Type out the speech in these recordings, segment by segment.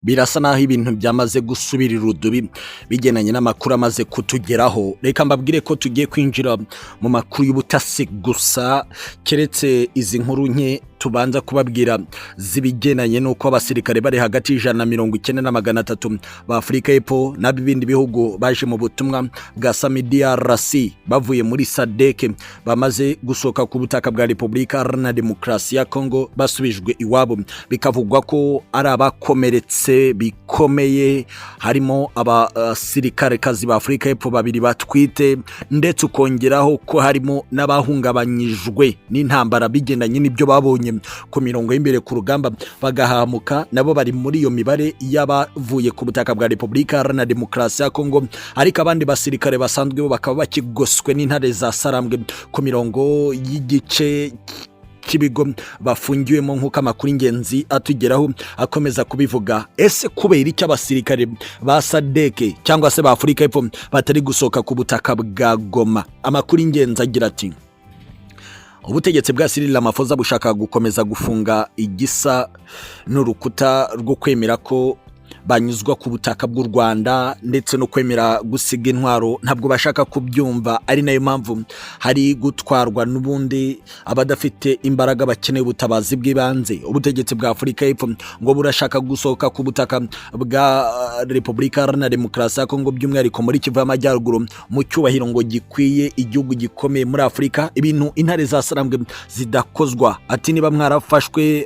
Birasa naho ibintu byamaze gusubira irudubi bigendanye n'amakuru amaze kutugeraho. Reka mbabwire ko tugiye kwinjira mu makuru y'ubutasi gusa, keretse izi nkuru nke tubanza kubabwira z'ibigendanye n'uko abasirikare bari hagati y'190 na 300 ba Afurika y'Epfo n'ab'ibindi bihugu baje mu butumwa bwa SAMIDRC bavuye muri SADC bamaze gusohoka ku butaka bwa Repubulika Iharanira Demokarasi ya Kongo, basubijwe iwabo. Bikavugwa ko ari abakomeretse bikomeye, harimo abasirikarekazi ba Afurika y'Epfo babiri batwite, ndetse ukongeraho ko harimo n'abahungabanyijwe n'intambara bigendanye n'ibyo babonye ku mirongo y'imbere ku rugamba bagahamuka. Nabo bari muri iyo mibare y'abavuye ku butaka bwa Repubulika Iharanira Demokarasi ya Kongo. Ariko abandi basirikare basanzwe bo bakaba bakigoswe n'intare za Sarambwe ku mirongo y'igice cy'ibigo bafungiwemo, nk'uko amakuru ingenzi atugeraho akomeza kubivuga. Ese kubera icyo abasirikare ba SADC cyangwa se ba Afurika y'Epfo batari gusohoka ku butaka bwa Goma? Amakuru ingenzi agira ati: ubutegetsi bwa Cyril Ramaphosa bushaka gukomeza gufunga igisa n'urukuta rwo kwemera ko banyuzwa ku butaka bw'u Rwanda ndetse no kwemera gusiga intwaro. Ntabwo bashaka kubyumva, ari nayo mpamvu hari gutwarwa n'ubundi abadafite imbaraga bakeneye ubutabazi bw'ibanze. Ubutegetsi bwa Afurika y'Epfo ngo burashaka gusohoka ku butaka bwa Repubulika Iharanira Demokarasi ya Kongo, by'umwihariko muri Kivu y'Amajyaruguru, mu cyubahiro ngo gikwiye igihugu gikomeye muri Afurika, ibintu intare za Sarambwe zidakozwa. Ati: niba mwarafashwe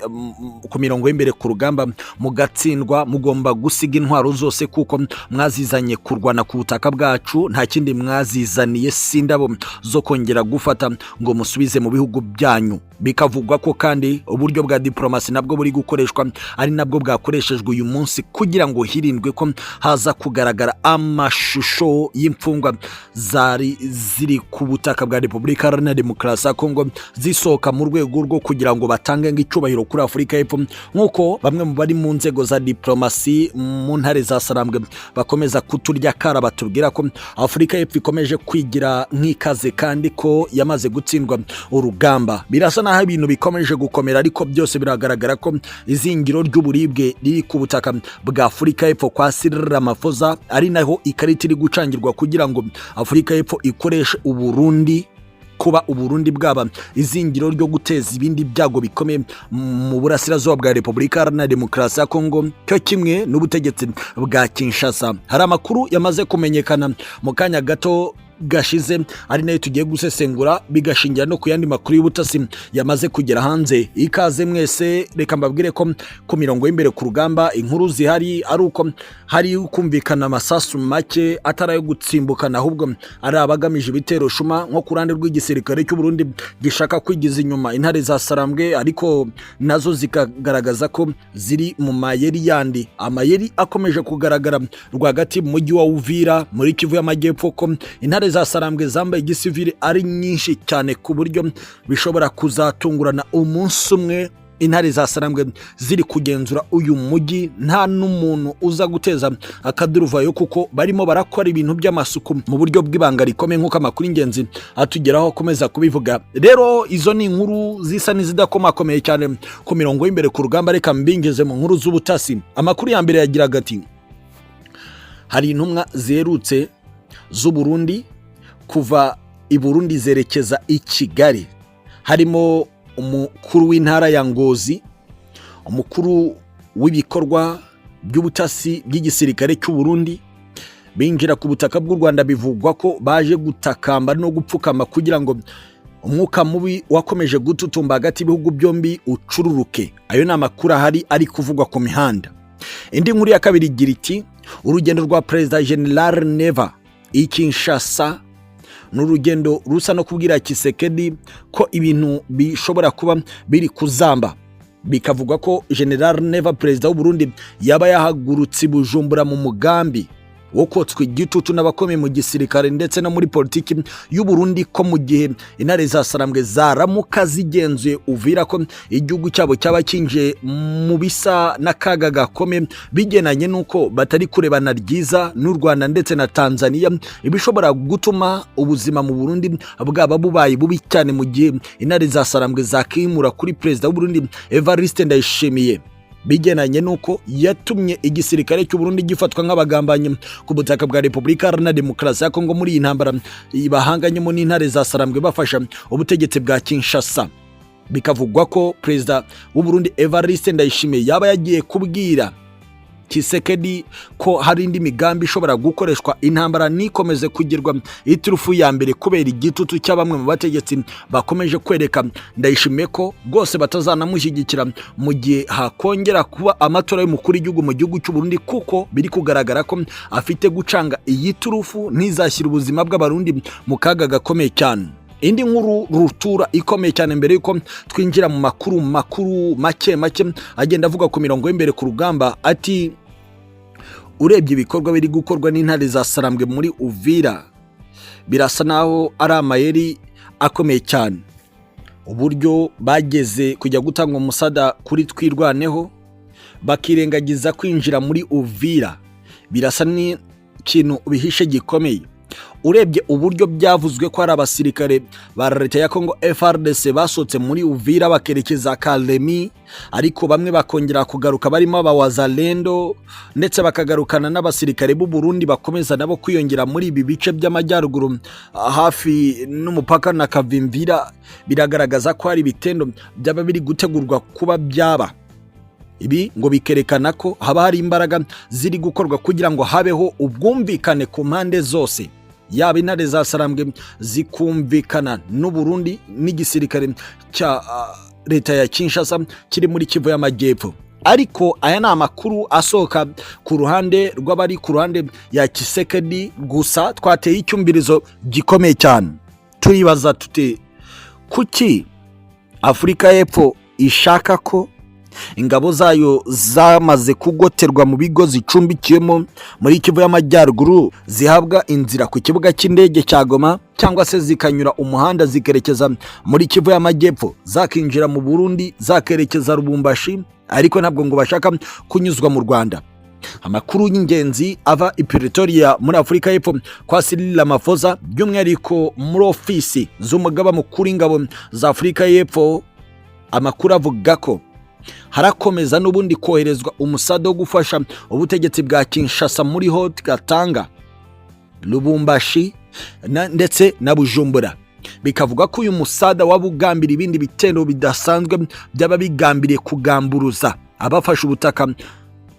ku mirongo y'imbere ku rugamba mugatsindwa, mugomba gusiga intwaro zose, kuko mwazizanye kurwana ku butaka bwacu, nta kindi mwazizaniye, si indabo zo kongera gufata ngo musubize mu bihugu byanyu. Bikavugwa ko kandi uburyo bwa diporomasi nabwo buri gukoreshwa, ari nabwo bwakoreshejwe uyu munsi kugira ngo hirindwe ko haza kugaragara amashusho y'imfungwa zari ziri ku butaka bwa Repubulika Iharanira Demokarasi ya Kongo zisohoka, mu rwego rwo kugira ngo batange icyubahiro kuri Afurika y'Epfo, nk'uko bamwe mu bari mu nzego za diporomasi mu ntare za Sarambwe bakomeza kuturya kara, batubwira ko Afurika y'Epfo ikomeje kwigira nk'ikaze kandi ko yamaze gutsindwa urugamba. Birasa naho ibintu bikomeje gukomera, ariko byose biragaragara ko izingiro ry'uburibwe riri ku butaka bwa Afurika y'Epfo kwa Cyril Ramaphosa, ari naho ikarita iri gucangirwa kugira ngo Afurika y'Epfo ikoreshe Uburundi, kuba Uburundi bwaba izingiro ryo guteza ibindi byago bikomeye mu burasirazuba bwa Repubulika Iharanira Demokarasi ya Kongo, cyo kimwe n'ubutegetsi bwa Kinshasa. Hari amakuru yamaze kumenyekana mu kanya gato gashize, ari nayo tugiye gusesengura, bigashingira no ku yandi makuru y'ubutasi yamaze kugera hanze. Ikaze mwese. Reka mbabwire ko ku mirongo y'imbere ku rugamba inkuru zihari ari uko hari kumvikana amasasu make atari ayo gutsimbukana, ahubwo ari abagamije ibitero shuma, nko ku ruhande rw'igisirikare cy'u Burundi gishaka kwigiza inyuma intare za Sarambwe, ariko nazo zikagaragaza ko ziri mu mayeri yandi. Amayeri akomeje kugaragara rwagati mu mujyi wa Uvira muri Kivu y'Amajyepfo, ko intare za Sarambwe zambaye igisivili ari nyinshi cyane, ku buryo bishobora kuzatungurana umunsi umwe intare za Sarambwe ziri kugenzura uyu mujyi, nta n'umuntu uza guteza akaduruvayo, kuko barimo barakora ibintu by'amasuku mu buryo bw'ibanga rikomeye, nk'uko amakuru ingenzi atugeraho akomeza kubivuga. Rero izo ni inkuru zisa n'izidakomakomeye cyane ku mirongo y'imbere ku rugamba. Reka mbingeze mu nkuru z'ubutasi. Amakuru ya mbere yagiraga ati: hari intumwa ziherutse z'u Burundi kuva i Burundi zerekeza i Kigali, harimo umukuru w'intara ya Ngozi, umukuru w'ibikorwa by'ubutasi by'igisirikare cy'u Burundi. Binjira ku butaka bw'u Rwanda, bivugwa ko baje gutakamba no gupfukama kugira ngo umwuka mubi wakomeje gututumba hagati y'ibihugu byombi ucururuke. Ayo ni amakuru ahari ari kuvugwa ku mihanda. Indi nkuru ya kabiri igira iti: urugendo rwa Perezida General Neva i Kinshasa ni urugendo rusa no kubwira Tshisekedi ko ibintu bishobora kuba biri kuzamba. Bikavugwa ko General Neva, perezida w'u Burundi, yaba yahagurutse i Bujumbura mu mugambi wo kotswa igitutu n'abakomeye mu gisirikare ndetse no muri politiki y'u Burundi, ko mu gihe intare za Sarambwe zaramuka zigenzuye Uvira, ko igihugu cyabo cyaba kinjiye mu bisa n'akaga gakomeye, bigendanye n'uko batari kurebana ryiza n'u Rwanda ndetse na Tanzania, ibishobora gutuma ubuzima mu Burundi bwaba bubaye bubi cyane mu gihe intare za Sarambwe zakimura kuri perezida w'u Burundi Evariste Ndayishimiye. Bigendanye n'uko yatumye igisirikare cy'u Burundi gifatwa nk'abagambanyi ku butaka bwa Repubulika Iharanira Demokarasi ya Kongo muri iyi ntambara bahanganyemo n'intare za Sarambwe bafasha ubutegetsi bwa Kinshasa. Bikavugwa ko Perezida w'u Burundi Evariste Ndayishimiye yaba yagiye kubwira Tshisekedi ko hari indi migambi ishobora gukoreshwa, intambara ntikomeze kugirwa iturufu ya mbere, kubera igitutu cya bamwe mu bategetsi bakomeje kwereka Ndayishimiye ko rwose batazanamushyigikira mu gihe hakongera kuba amatora y'umukuru w'igihugu mu gihugu cy'u Burundi, kuko biri kugaragara ko afite gucanga iyi turufu ntizashyira ubuzima bw'Abarundi mu kaga gakomeye cyane. Indi nkuru rutura ikomeye cyane mbere yuko twinjira mu makuru make make agenda avuga ku mirongo y'imbere ku rugamba, ati urebye ibikorwa biri gukorwa n'intare za Sarambwe muri Uvira, birasa naho ari amayeri akomeye cyane. Uburyo bageze kujya gutanga umusada kuri Twirwaneho, bakirengagiza kwinjira muri Uvira, birasa n'ikintu bihishe gikomeye. Urebye uburyo byavuzwe ko hari abasirikare ba leta ya Congo FARDC basohotse muri Uvira bakerekeza Kalemi, ariko bamwe bakongera kugaruka barimo abawazalendo, ndetse bakagarukana n'abasirikare b'u Burundi bakomeza nabo kwiyongera muri ibi bice by'amajyaruguru hafi n'umupaka na Kavimvira, biragaragaza ko hari ibitendo byaba biri gutegurwa kuba byaba. Ibi ngo bikerekana ko haba hari imbaraga ziri gukorwa kugira ngo habeho ubwumvikane ku mpande zose, yaba intare za Sarambwe zikumvikana n'u Burundi n'igisirikare cya leta ya Kinshasa kiri muri Kivu y'Amajyepfo. Ariko aya ni amakuru asohoka ku ruhande rw'abari ku ruhande ya Tshisekedi gusa. Twateye icyumvirizo gikomeye cyane, turibaza tuti: kuki Afurika y'Epfo ishaka ko ingabo zayo zamaze kugoterwa mu bigo zicumbikiyemo muri Kivu y'Amajyaruguru zihabwa inzira ku kibuga cy'indege cya Goma, cyangwa se zikanyura umuhanda zikerekeza muri Kivu y'Amajyepfo, zakinjira mu Burundi, zakerekeza Lubumbashi, ariko ntabwo ngo bashaka kunyuzwa mu Rwanda? Amakuru y'ingenzi ava i Pretoria muri Afurika y'Epfo kwa Cyril Ramaphosa, by'umwihariko muri ofisi z'umugaba mukuru w'ingabo za Afurika y'Epfo, amakuru avuga ko harakomeza n'ubundi koherezwa umusada wo gufasha ubutegetsi bwa Kinshasa muri Haut Katanga, Lubumbashi ndetse na Bujumbura. Bikavuga ko uyu musada waba ugambira ibindi bitero bidasanzwe byaba bigambiriye kugamburuza abafashe ubutaka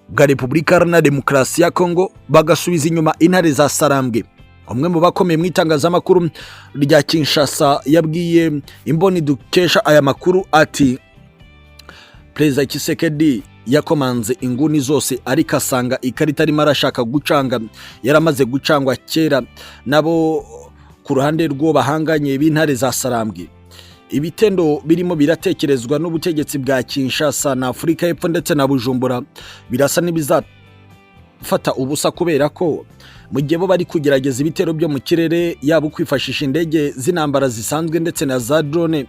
bwa Repubulika Iharanira Demokarasi ya Kongo, bagasubiza inyuma intare za Sarambwe. Umwe mu bakomeye mu itangazamakuru rya Kinshasa yabwiye imboni dukesha aya makuru ati: "Perezida Tshisekedi yakomanze inguni zose, ariko asanga ikarita arimo arashaka gucanga yaramaze gucangwa kera nabo ku ruhande rw'uwo bahanganye b'intare za Sarambwe. Ibitendo birimo biratekerezwa n'ubutegetsi bwa Kinshasa na Afurika y'Epfo ndetse na Bujumbura birasa n'ibizafata ubusa, kubera ko mu gihe bo bari kugerageza ibitero byo mu kirere, yaba kwifashisha indege z'intambara zisanzwe ndetse na za drone,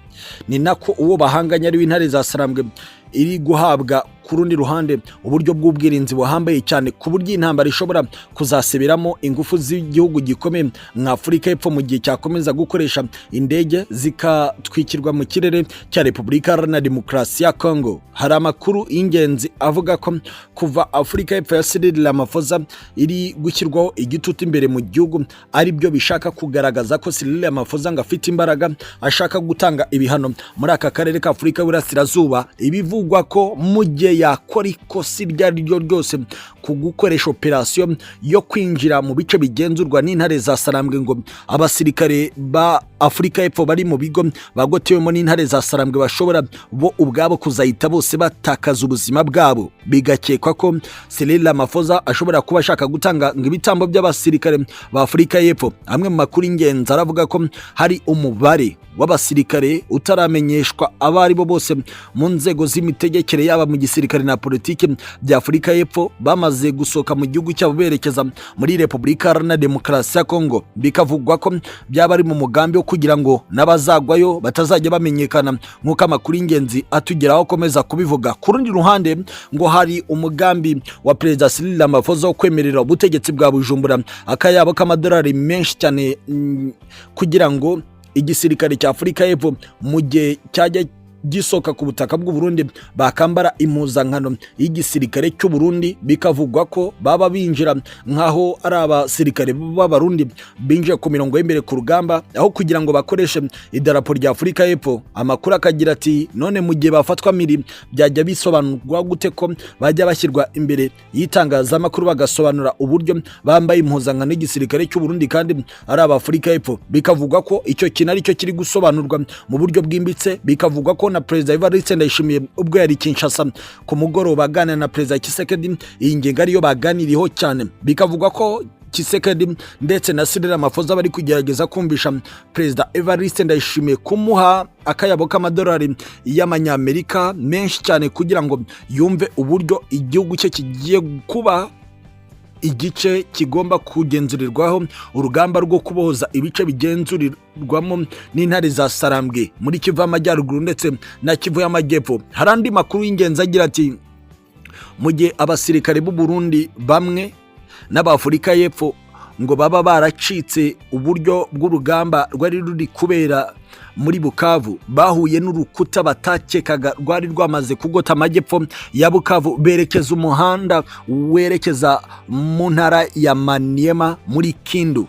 ni nako uwo bahanganye ari w'intare za Sarambwe iri guhabwa ku rundi ruhande uburyo bw'ubwirinzi buhambaye cyane, ku buryo intambara ishobora kuzaseberamo ingufu z'igihugu gikomeye nka Afurika y'Epfo mu gihe cyakomeza gukoresha indege zikatwikirwa mu kirere cya Repubulika Iharanira Demokarasi ya Congo." Hari amakuru y'ingenzi avuga ko kuva Afurika y'Epfo ya Cyril Ramaphosa iri gushyirwaho igitutu imbere mu gihugu, ari byo bishaka kugaragaza ko Cyril Ramaphosa ngo afite imbaraga, ashaka gutanga ibihano muri aka karere ka Afurika y'Iburasirazuba. Ibivugwa ko mu gihe yakora ikosa iryo ari ryo ryose ku gukoresha operasiyo yo kwinjira mu bice bigenzurwa n'intare za Sarambwe, ngo abasirikare ba Afurika y'Epfo bari mu bigo bagotewemo n'intare za Sarambwe bashobora bo ubwabo kuzahita bose batakaza ubuzima bwabo. Bigakekwa ko Cyril Ramaphosa ashobora kuba ashaka gutanga ngo ibitambo by'abasirikare ba Afurika y'Epfo. Amwe mu makuru y'ingenzi aravuga ko hari umubare w'abasirikare utaramenyeshwa abo ari bo bose mu nzego z'imitegekere, yaba mu gisirikare na politiki bya Afurika y'Epfo, bamaze gusohoka mu gihugu cyabo berekeza muri Repubulika Iharanira Demokarasi ya Kongo. Bikavugwa ko byaba ari mu mugambi wo kugira ngo n'abazagwayo batazajya bamenyekana, nk'uko amakuru y'ingenzi atugeraho akomeza kubivuga. Ku rundi ruhande, ngo hari umugambi wa Perezida Cyril Ramaphosa wo kwemerera ubutegetsi bwa Bujumbura akayabo k'amadolari menshi cyane kugira ngo igisirikare cya Afurika y'Epfo mu gihe cyajya Abagisohoka ku butaka bw'u Burundi bakambara impuzankano y'igisirikare cy'u Burundi, bikavugwa ko baba binjira nk'aho ari abasirikare b'Abarundi binjiye ku mirongo y'imbere ku rugamba, aho kugira ngo bakoreshe idarapo rya Afurika y'Epfo. Amakuru akagira ati: "None mu gihe bafatwa miri, byajya bisobanurwa gute ko bajya bashyirwa imbere y'itangazamakuru bagasobanura uburyo bambaye impuzankano y'igisirikare cy'u Burundi kandi ari ab'Afurika y'Epfo?" Bikavugwa ko icyo kintu aricyo kiri gusobanurwa mu buryo bwimbitse. Bikavugwa ko na Perezida Evariste Ndayishimiye, ubwo yari Kinshasa ku mugoroba aganira na Perezida Tshisekedi, iyi ngingo ariyo baganiriyeho cyane. Bikavugwa ko Tshisekedi ndetse na Cyril Ramaphosa bari kugerageza kumvisha Perezida Evariste Ndayishimiye kumuha akayabo k'amadolari y'Amanyamerika menshi cyane, kugira ngo yumve uburyo igihugu cye kigiye kuba igice kigomba kugenzurirwaho urugamba rwo kubohoza ibice bigenzurirwamo n'intare za Sarambwe muri Kivu y'Amajyaruguru ndetse na Kivu y'Amajyepfo. Hari andi makuru y'ingenzi agira ati: mu gihe abasirikare b'u Burundi bamwe n'Abafurika y'Epfo ngo baba baracitse uburyo bw'urugamba rwari ruri kubera muri Bukavu, bahuye n'urukuta batakekaga rwari rwamaze kugota amajyepfo ya Bukavu, berekeza umuhanda werekeza mu ntara ya Maniema muri Kindu.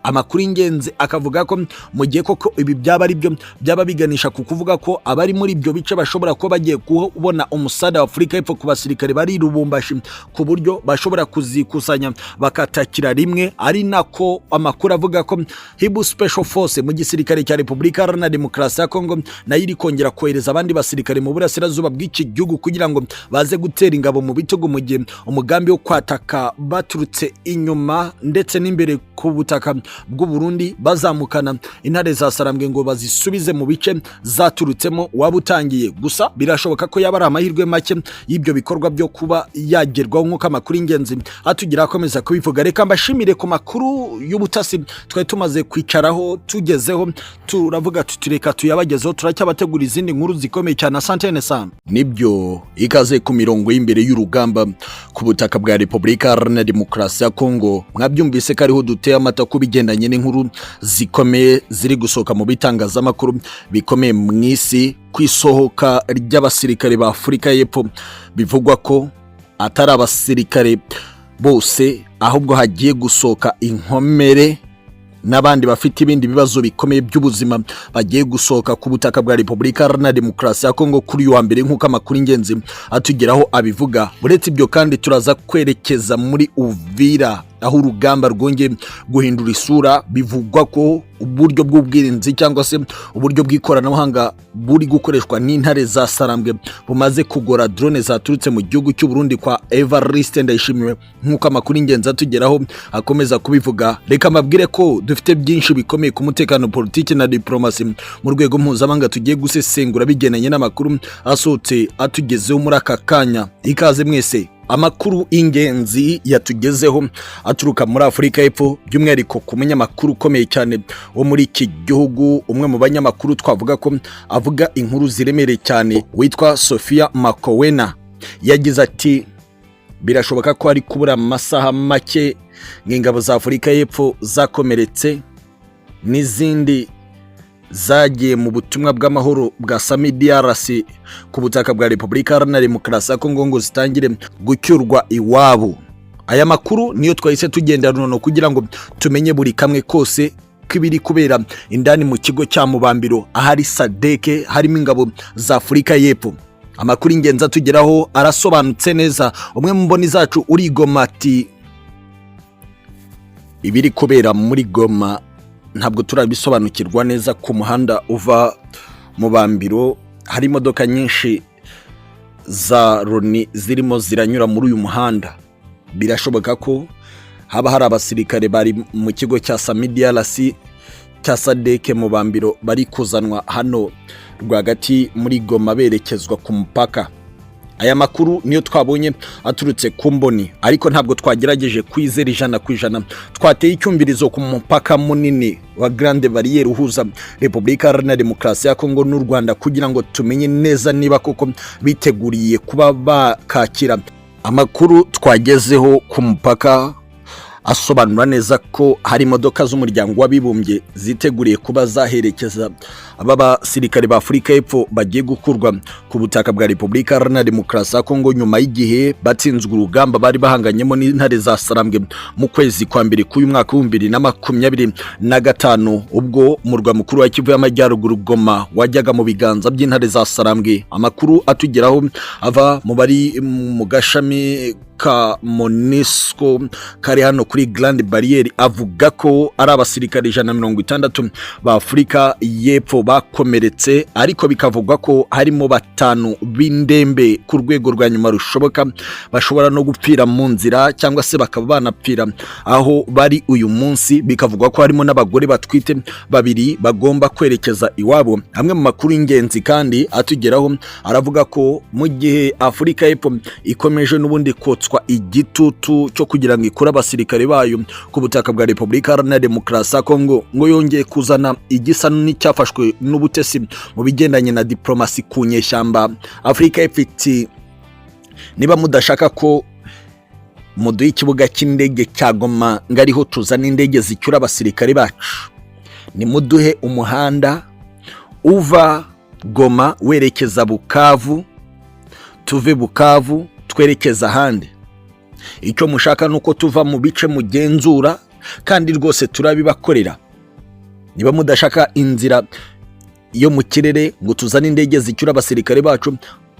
Amakuru y'ingenzi akavuga ko mu gihe koko ibi byaba ari byo, byaba biganisha ku kuvuga ko abari muri ibyo bice bashobora kuba bagiye kubona umusada wa Afurika y'Epfo ku basirikare bari i Lubumbashi, ku buryo bashobora kuzikusanya bakatakira rimwe. Ari nako amakuru avuga ko Hibu Special Force mu gisirikare cya Repubulika Iharanira Demokarasi ya Kongo nayo iri kongera kohereza abandi basirikare mu burasirazuba bw'iki gihugu, kugira ngo baze gutera ingabo mu bitugu mu gihe umugambi wo kwataka baturutse inyuma ndetse n'imbere ku butaka bw'u Burundi, bazamukana intare za Sarambwe ngo bazisubize mu bice zaturutsemo, waba utangiye. Gusa birashoboka ko yaba ari amahirwe make y'ibyo bikorwa byo kuba yagerwaho, nk'uko amakuru y'ingenzi atugira akomeza kubivuga. Reka mbashimire ku makuru y'ubutasi twari tumaze kwicaraho tugezeho, turavuga tuti reka tuyabagezeho. Turacyabategura izindi nkuru zikomeye cyane. Asantene sana. Nibyo, ikaze ku mirongo y'imbere y'urugamba ku butaka bwa Repubulika Iharanira Demokarasi ya Kongo. Mwabyumvise ko ariho duteye amata ku bigendanye n'inkuru zikomeye ziri gusohoka mu bitangazamakuru bikomeye mu isi, ku isohoka ry'abasirikare ba Afurika y'Epfo. Bivugwa ko atari abasirikare bose, ahubwo hagiye gusohoka inkomere n'abandi bafite ibindi bibazo bikomeye by'ubuzima, bagiye gusohoka ku butaka bwa Repubulika Iharanira Demokarasi ya Kongo kuri uyu wa mbere, nk'uko amakuru y'ingenzi atugeraho abivuga. Uretse ibyo kandi, turaza kwerekeza muri Uvira, aho urugamba rwongeye guhindura isura. Bivugwa ko uburyo bw'ubwirinzi cyangwa se uburyo bw'ikoranabuhanga buri gukoreshwa n'intare za Sarambwe bumaze kugora drone zaturutse mu gihugu cy'u Burundi kwa Evariste Ndayishimiye, nk'uko amakuru y'ingenzi atugeraho akomeza kubivuga. Reka mbabwire ko dufite byinshi bikomeye ku mutekano, politiki na diplomasi mu rwego mpuzamahanga tugiye gusesengura bigendanye n'amakuru asohotse atugezeho muri aka kanya. Ikaze mwese. Amakuru y'ingenzi yatugezeho aturuka muri Afurika y'Epfo, by'umwihariko ku munyamakuru ukomeye cyane wo muri iki gihugu, umwe mu banyamakuru twavuga ko avuga inkuru ziremereye cyane, witwa Sophia Makowena, yagize ati: "Birashoboka ko ari kubura amasaha make ng'ingabo za Afurika y'Epfo zakomeretse n'izindi zagiye mu butumwa bw'amahoro bwa SAMIDRC ku butaka bwa Repubulika Iharanira Demokarasi ya Kongo ngo zitangire gucyurwa iwabo." Aya makuru niyo twahise tugenda runono kugira ngo tumenye buri kamwe kose k'ibiri kubera indani mu kigo cya Mubambiro, ahari SADC, harimo ingabo za Afurika y'Epfo. Amakuru y'ingenzi atugeraho arasobanutse neza. Umwe mu mboni zacu uri Goma ati: "Ibiri kubera muri Goma ntabwo turabisobanukirwa neza. Ku muhanda uva mu Bambiro hari imodoka nyinshi za Loni zirimo ziranyura muri uyu muhanda. Birashoboka ko haba hari abasirikare bari mu kigo cya SAMIDRC cya SADC mu Bambiro bari kuzanwa hano rwagati muri Goma berekezwa ku mupaka." Aya makuru niyo twabonye aturutse ku mboni, ariko ntabwo twagerageje kwizera 100%. Twateye icyumvirizo ku mupaka munini wa Grande Barrière uhuza Repubulika Iharanira Demokarasi ya Kongo n'u Rwanda, kugira ngo tumenye neza niba koko biteguriye kuba bakakira. Amakuru twagezeho ku mupaka Asobanura neza ko hari imodoka z'Umuryango w'Abibumbye ziteguriye kuba zaherekeza aba basirikare ba Afurika y'Epfo bagiye gukurwa ku butaka bwa Repubulika Iharanira Demokarasi ya Kongo, nyuma y'igihe batsinzwe urugamba bari bahanganyemo n'intare za Sarambwe mu kwezi kwa mbere k'uyu mwaka wa 2025, ubwo umurwa mukuru wa Kivu y'Amajyaruguru, Goma, wajyaga mu biganza by'intare za Sarambwe. Amakuru atugeraho ava mu bari mu gashami ka MONUSCO kari hano kuri Grande Barriere avuga ko ari abasirikare 160 ba Afurika y'Epfo bakomeretse, ariko bikavugwa ko harimo batanu b'indembe ku rwego rwa nyuma rushoboka, bashobora no gupfira mu nzira cyangwa se bakaba banapfira aho bari uyu munsi. Bikavugwa ko harimo n'abagore batwite babiri bagomba kwerekeza iwabo. Amwe mu makuru y'ingenzi kandi atugeraho aravuga ko mu gihe Afurika y'Epfo ikomeje n'ubundi kotswa igitutu cyo kugira ngo ikure abasirikare bayo ku butaka bwa Repubulika Iharanira Demokarasi ya Kongo, ngo yongeye kuzana igisa n'icyafashwe n'ubutesi mu bigendanye na diplomasi ku nyeshyamba. Afurika y'Epfo iti: "Niba mudashaka ko muduha ikibuga cy'indege cya Goma ngo ariho tuzana indege zicyura abasirikare bacu, nimuduhe umuhanda uva Goma werekeza Bukavu, tuve Bukavu twerekeza ahandi. Icyo mushaka ni uko tuva mu bice mugenzura, kandi rwose turabibakorera. Niba mudashaka inzira yo mu kirere ngo tuzane indege zicyura abasirikare bacu,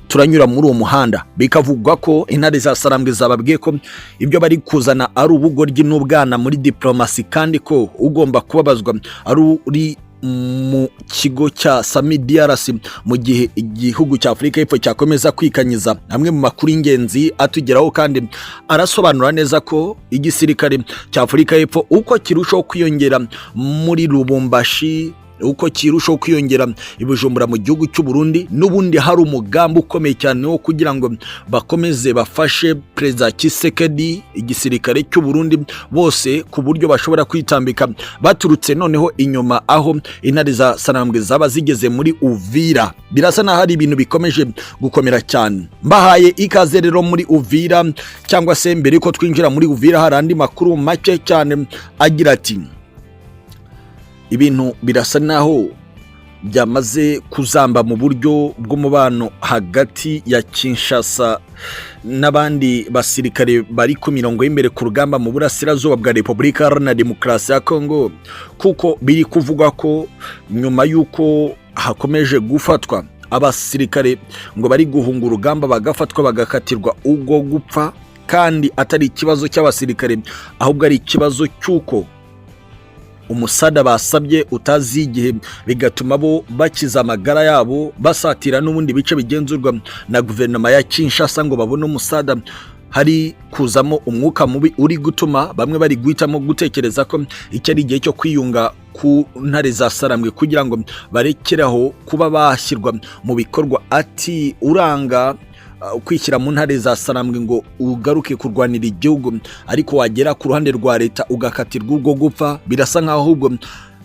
turanyura muri uwo muhanda." Bikavugwa ko intare za Sarambwe zababwiye ko ibyo bari kuzana ari ubugoryi n'ubwana muri diplomasi, kandi ko ugomba kubabazwa ari uri mu kigo cya SAMIDRC mu gihe igihugu cya Afurika y'Epfo cyakomeza kwikanyiza. Amwe mu makuru y'ingenzi atugeraho kandi arasobanura neza ko igisirikare cya Afurika y'Epfo, uko kirushaho kwiyongera muri Lubumbashi, uko kirushaho kwiyongera i Bujumbura mu gihugu cy'u Burundi, n'ubundi hari umugambi ukomeye cyane wo kugira ngo bakomeze bafashe Perezida Tshisekedi, igisirikare cy'u Burundi bose, ku buryo bashobora kwitambika baturutse noneho inyuma aho intare za Sarambwe zaba zigeze muri Uvira. Birasa naho hari ibintu bikomeje gukomera cyane. Mbahaye ikaze rero muri Uvira, cyangwa se mbere yuko twinjira muri Uvira, hari andi makuru make cyane agira ati: Ibintu birasa naho byamaze kuzamba mu buryo bw'umubano hagati ya Kinshasa n'abandi basirikare bari ku mirongo y'imbere ku rugamba mu burasirazuba bwa Repubulika Iharanira Demokarasi ya Kongo, kuko biri kuvugwa ko nyuma y'uko hakomeje gufatwa abasirikare ngo bari guhunga urugamba, bagafatwa bagakatirwa ubwo gupfa, kandi atari ikibazo cy'abasirikare, ahubwo ari ikibazo cy'uko umusada basabye utazi igihe, bigatuma bo bakiza amagara yabo basatira n'ubundi bice bigenzurwa na guverinoma ya Kinshasa ngo babone umusada, hari kuzamo umwuka mubi uri gutuma bamwe bari guhitamo gutekereza ko iki ari igihe cyo kwiyunga ku ntare za Sarambwe kugira ngo barekeraho kuba bashyirwa mu bikorwa. Ati: "Uranga kwishyira mu ntare za Sarambwe ngo ugaruke kurwanira igihugu, ariko wagera ku ruhande rwa leta ugakatirwa ubwo gupfa." Birasa nkaho ahubwo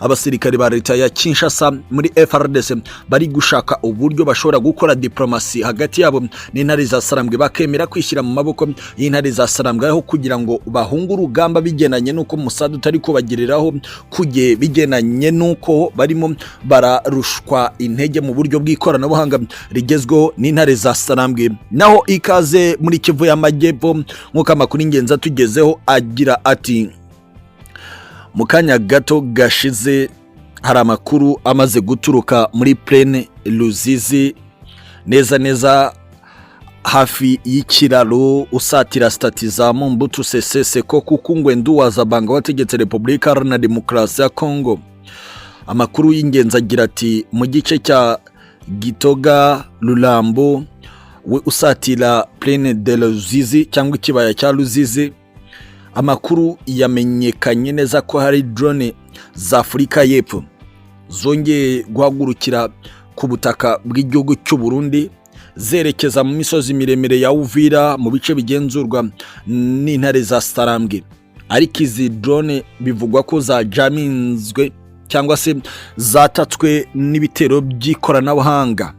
abasirikare ba leta ya Kinshasa muri FARDC bari gushaka uburyo bashobora gukora diplomasi hagati yabo n'intare za Sarambwe, bakemera kwishyira mu maboko y'intare za Sarambwe aho kugira ngo bahunge urugamba, bigendanye n'uko umusada utari kubagereraho ku gihe, bigendanye n'uko barimo bararushwa intege mu buryo bw'ikoranabuhanga rigezweho n'intare za Sarambwe. Naho ikaze muri Kivu y'Amajyepfo, nk'uko amakuru y'ingenzi atugezeho agira ati: Mu kanya gato gashize hari amakuru amaze guturuka muri Plaine Ruzizi, neza neza hafi y'ikiraro usatira stati za Mobutu Sese Seko kuko Ngbendu wa Zabanga wategetse Repubulika Iharanira Demokarasi ya Kongo. Amakuru y'ingenzi agira ati: Mu gice cya Gitoga Rurambo, we usatira Plaine de Ruzizi cyangwa ikibaya cya Ruzizi, amakuru yamenyekanye neza ko hari drone za Afurika y'Epfo zongeye guhagurukira ku butaka bw'igihugu cy'u Burundi, zerekeza mu misozi miremire ya Uvira mu bice bigenzurwa n'intare za Sarambwe. Ariko izi drone bivugwa ko zajaminzwe cyangwa se zatatswe n'ibitero by'ikoranabuhanga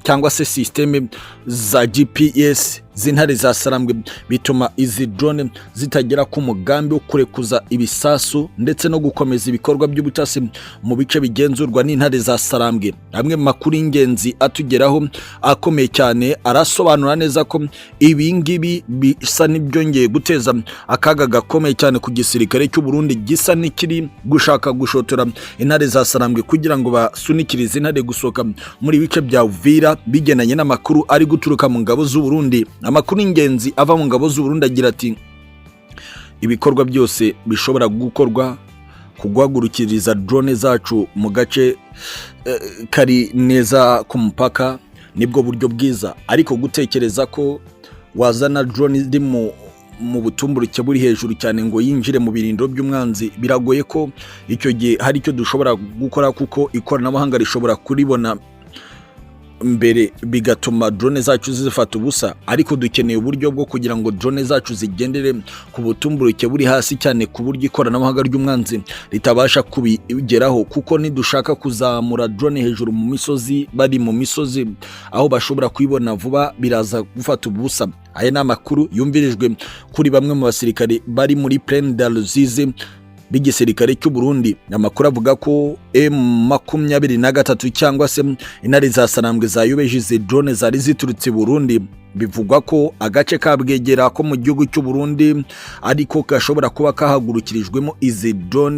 cyangwa se système za GPS. z'intare za Sarambwe, bituma izi drone zitagera ku mugambi wo kurekuza ibisasu ndetse no gukomeza ibikorwa by'ubutasi mu bice bigenzurwa n'intare za Sarambwe. Amwe mu makuru y'ingenzi atugeraho akomeye cyane arasobanura neza ko ibi ngibi bisa n'ibyongeye guteza akaga gakomeye cyane ku gisirikare cy'u Burundi, gisa n'ikiri gushaka gushotora intare za Sarambwe kugira ngo basunikirize intare gusohoka muri bice bya Uvira. Bigendanye n'amakuru ari guturuka mu ngabo z'u Burundi, amakuru y'ingenzi ava mu ngabo z'u Burundi agira ati: "Ibikorwa byose bishobora gukorwa kuguhagurukiriza drone zacu mu gace kari neza ku mupaka nibwo buryo bwiza, ariko gutekereza ko wazana drone iri mu butumburuke buri hejuru cyane ngo yinjire mu birindiro by'umwanzi, biragoye ko icyo gihe hari icyo dushobora gukora, kuko ikoranabuhanga rishobora kuribona mbere, bigatuma drone zacu zifata ubusa. Ariko dukeneye uburyo bwo kugira ngo drone zacu zigendere ku butumburuke buri hasi cyane, ku buryo ikoranabuhanga ry'umwanzi ritabasha kubigeraho, kuko nidushaka kuzamura drone hejuru mu misozi, bari mu misozi aho bashobora kuyibona vuba, biraza gufata ubusa." Aya ni amakuru yumvirijwe kuri bamwe mu basirikare bari muri Plaine de Ruzizi b'igisirikare cy'u Burundi. Amakuru avuga ko M23 cyangwa se intare za Sarambwe zayobeje izi drone zari ziturutse i Burundi. Bivugwa ko agace ka Bwegera ko mu gihugu cy'u Burundi ariko gashobora kuba kahagurukirijwemo izi drone.